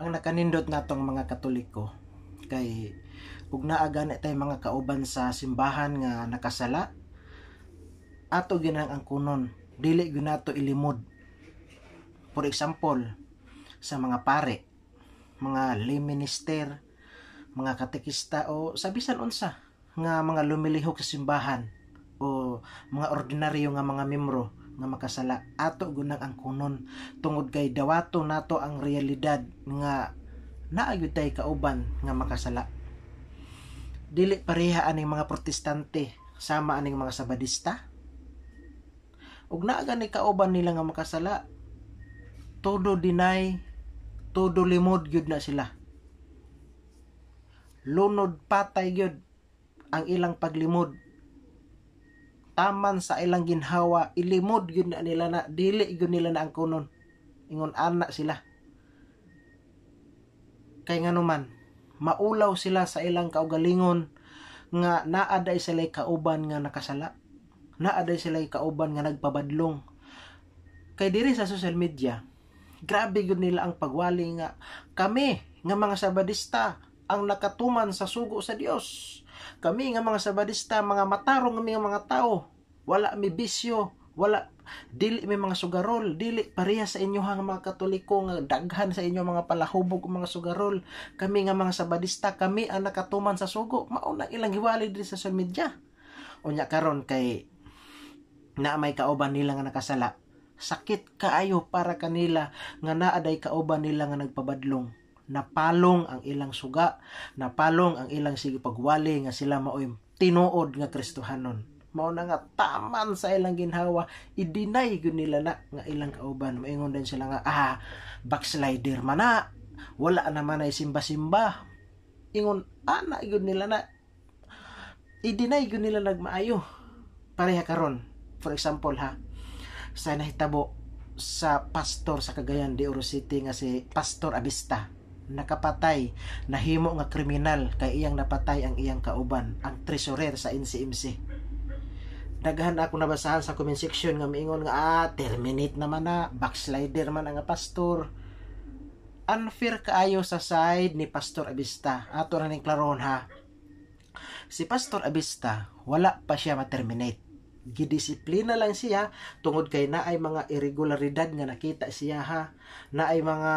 Ang nakanindot natong mga Katoliko kay ug naa gani tay mga kauban sa simbahan nga nakasala, ato ginang angkunon, dili gyud nato ilimod. For example, sa mga pare, mga lay minister, mga katekista o sa bisan unsa nga mga lumilihok sa simbahan o mga ordinaryo nga mga membro nga makasala, ato gunang angkunon tungod kay dawato nato ang realidad nga naa gyud tay kauban nga makasala. Dili pareha aning mga Protestante sama aning mga Sabadista. Ug naa gani kauban nila nga makasala, todo deny, todo limod gyud na sila. Lunod patay gyud ang ilang paglimod. Taman sa ilang ginhawa, ilimod gyud na nila na, dili gyud nila na angkunon. Ingon ana sila. Kay nganuman, maulaw sila sa ilang kaugalingon nga naa day sila kauban nga nakasala. Naa day sila kauban nga nagpabadlong. Kay diri sa social media, grabe gyud nila ang pagwali nga kami nga mga Sabadista ang nakatuman sa sugo sa Dios. Kami nga mga Sabadista, mga matarong kami nga mga tao. Wala mi bisyo, wala, dili mi mga sugarol, dili pareha sa inyo nga mga Katoliko nga daghan sa inyo mga palahubog mga sugarol. Kami nga mga Sabadista, kami ang nakatuman sa sugo. Mao na ilang hiwali diri sa social media. Unya karon kay naa may kauban nila nga nakasala, sakit kaayo para kanila nga naa day kauban nila nga nagpabadlong. Napalong ang ilang suga, napalong ang ilang sige pagwali nga sila maoy tinuod nga Kristohanon. Mao na nga taman sa ilang ginhawa, i-deny gyud nila na nga ilang kauban. Moingon din sila nga backslider man na, wala naman ay simba-simba. Ingon ana gyud nila na, i-deny gyud nila nagmaayo. Pareha karon, for example ha, sa nahitabo sa pastor sa Cagayan de Oro City nga si Pastor Abista, nakapatay, nahimo nga kriminal kay iyang napatay ang iyang kauban, ang treasurer sa NCMC. Daghan ako nabasahan sa comment section nga miingon nga terminate naman na, backslider man ang pastor. Unfair kaayo sa side ni Pastor Abista. Ato na ning klarohon ha. Si Pastor Abista, wala pa siya ma-terminate. Gidisiplina lang siya tungod kay naay mga irregularidad nga nakita siya ha, naay mga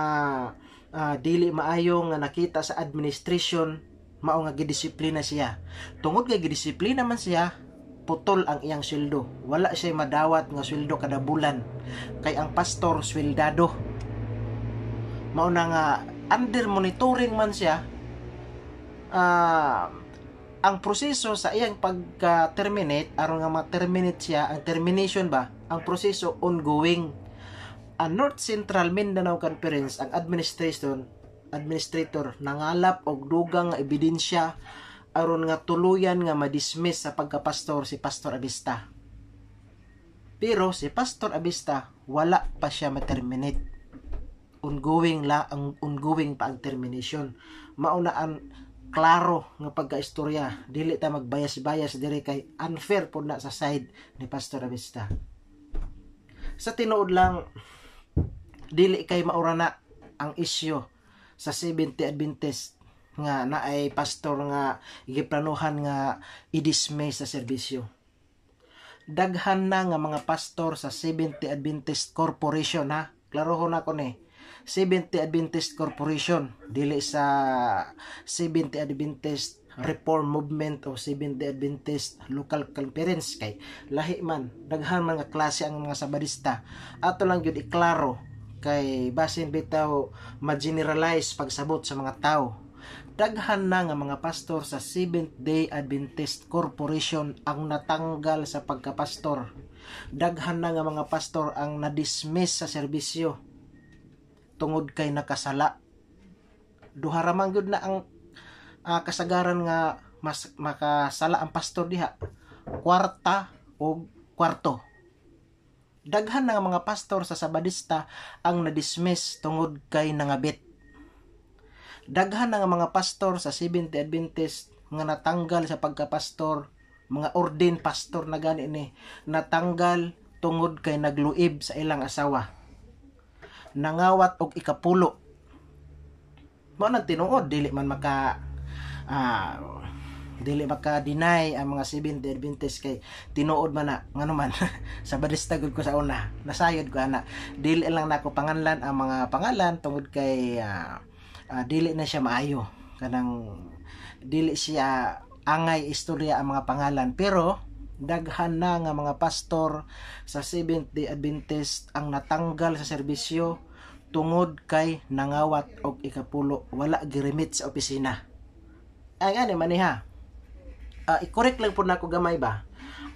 dili maayo nga nakita sa administration, mao nga gidisiplina siya. Tungod kay gidisiplina man siya, putol ang iyang sweldo. Wala siya madawat nga sweldo kada bulan kay ang pastor sweldado. Mao na nga under monitoring man siya. Ang proseso sa iyang pagka-terminate, aron nga ma-terminate siya, ang termination ba, ang proseso ongoing. Ang North Central Mindanao Conference, ang administrator nangalap og dugang nga ebidensya aron nga tuluyan nga ma-dismiss sa pagkapastor si Pastor Abista. Pero si Pastor Abista, wala pa siya ma-terminate. Ongoing la ang ongoing pa ang termination. Mao na ang klaro nga pagkaistorya, dili ta magbayas-bayas diri kay unfair pod na sa side ni Pastor Abista. Sa tinuod lang, dili kay maura na ang isyu sa Seventh Adventist nga naay pastor nga giplanuhan nga i-dismiss sa serbisyo. Daghan na nga mga pastor sa Seventh Adventist Corporation ha. Klarohon nako ni. Seventh Adventist Corporation, dili sa Seventh Adventist Reform Movement o Seventh Adventist Local Conference kay lahi man, daghan man nga klase ang mga Sabadista. Ato lang gyud iklaro kay basin bitaw ma-generalize pagsabot sa mga tao. Daghan na nga mga pastor sa Seventh Day Adventist Corporation ang natanggal sa pagkapastor. Daghan na nga mga pastor ang na-dismiss sa serbisyo tungod kay nakasala. Duha ra man gyud na ang kasagaran nga mas makasala ang pastor diha, kwarta o kwarto. Daghan na nga mga pastor sa Sabadista ang na-dismiss tungod kay nangabit. Daghan na nga mga pastor sa Seventh Adventist nga natanggal sa pagkapastor, mga ordained pastor na gani ni, natanggal tungod kay nagluib sa ilang asawa, nangawat og ikapulo. Mao nang tinuod, dili maka deny ang mga Seventh Adventist kay tinuod man na. Ngano man sa badista gud ko sa una, nasayod ko ana. Dili lang nako panganlan ang mga pangalan tungod kay dili na siya maayo, kanang dili siya angay istorya ang mga pangalan. Pero daghan na nga mga pastor sa Seventh Day Adventist ang natanggal sa serbisyo tungod kay nangawat og ikapulo, wala giremit sa opisina. Ay ani maniha, i-correct lang po nako gamay ba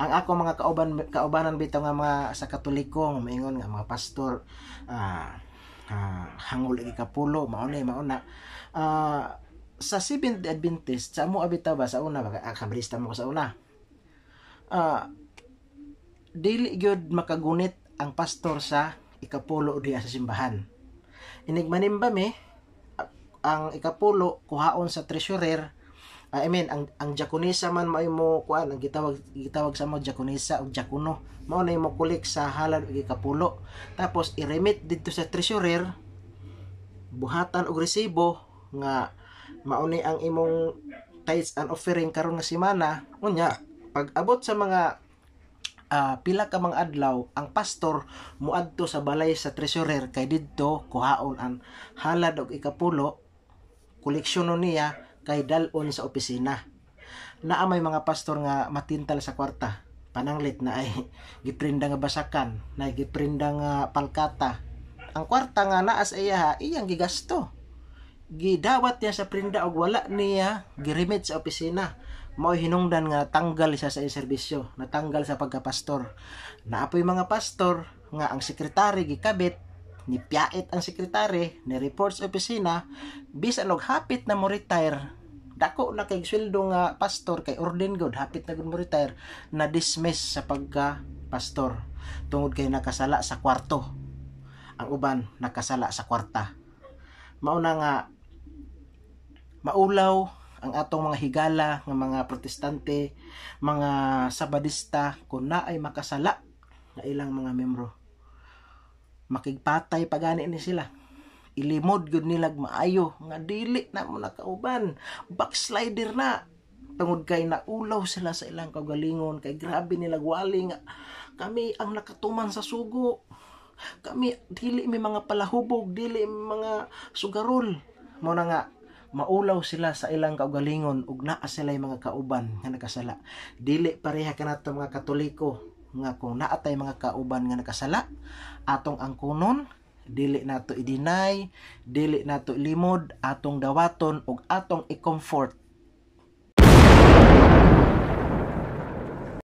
ang ako mga kaubanan bitaw nga mga sa Katoliko nga maingon nga mga pastor hangol og ikapulo, mao na mao na. Sa Seventh Day Adventist sa amo bitaw ba sa una ba, kabrista mo ko sa una, dili gyud makagunit ang pastor sa ikapulo diha sa simbahan. Inig manimba mi, ang ikapulo kuhaon sa treasurer. I mean, ang diakonisa man mao mo kuan, ang gitawag sa mo diakonisa o diakono, mao na mo kulik sa halad og ikapulo, tapos i-remit didto sa treasurer, buhatan og resibo nga mao ni ang imong tithes and offering karon nga semana. Unya pag abot sa mga pila ka mga adlaw, ang pastor muadto sa balay sa treasurer kay didto kuhaon ang halad og ikapulo, koleksyonon niya kay dal-on sa opisina. Naa may mga pastor nga matintal sa kwarta, pananglit na ay giprinda nga basakan, na giprinda nga palkata. Ang kwarta nga naa sa iya, iyang gigasto, gidawat niya sa prinda og wala niya giremit sa opisina. Mao hinungdan nga tanggal siya sa serbisyo, natanggal sa pagkapastor. Naapoy mga pastor nga ang sekretary gikabit, ni piyait ang sekretary, ni report sa opisina, bisan og hapit na mo retire, dako na kay sweldo nga pastor kay ordain god, hapit na gud mo retire, na dismiss sa pagka pastor tungod kay nakasala sa kwarto. Ang uban nakasala sa kwarta. Mao na nga maulaw ang atong mga higala nga mga Protestante, mga Sabadista, kung naay makasala nga ilang mga membro. Makigpatay pa gani ni sila. Ilimod gud nila maayo nga dili na mo nakauban, backslider na, tungod kay naulaw sila sa ilang kaugalingon kay grabe nila wali nga kami ang nakatuman sa sugo. Kami dili mi mga palahubog, dili mi mga sugarol. Mao na nga maulaw sila sa ilang kaugalingon ug naa sila mga kauban nga nakasala. Dili pareha kanato mga Katoliko nga kung naa tay mga kauban nga nakasala, atong angkunon, dili nato i-deny, dili nato ilimod, atong dawaton ug atong i-comfort.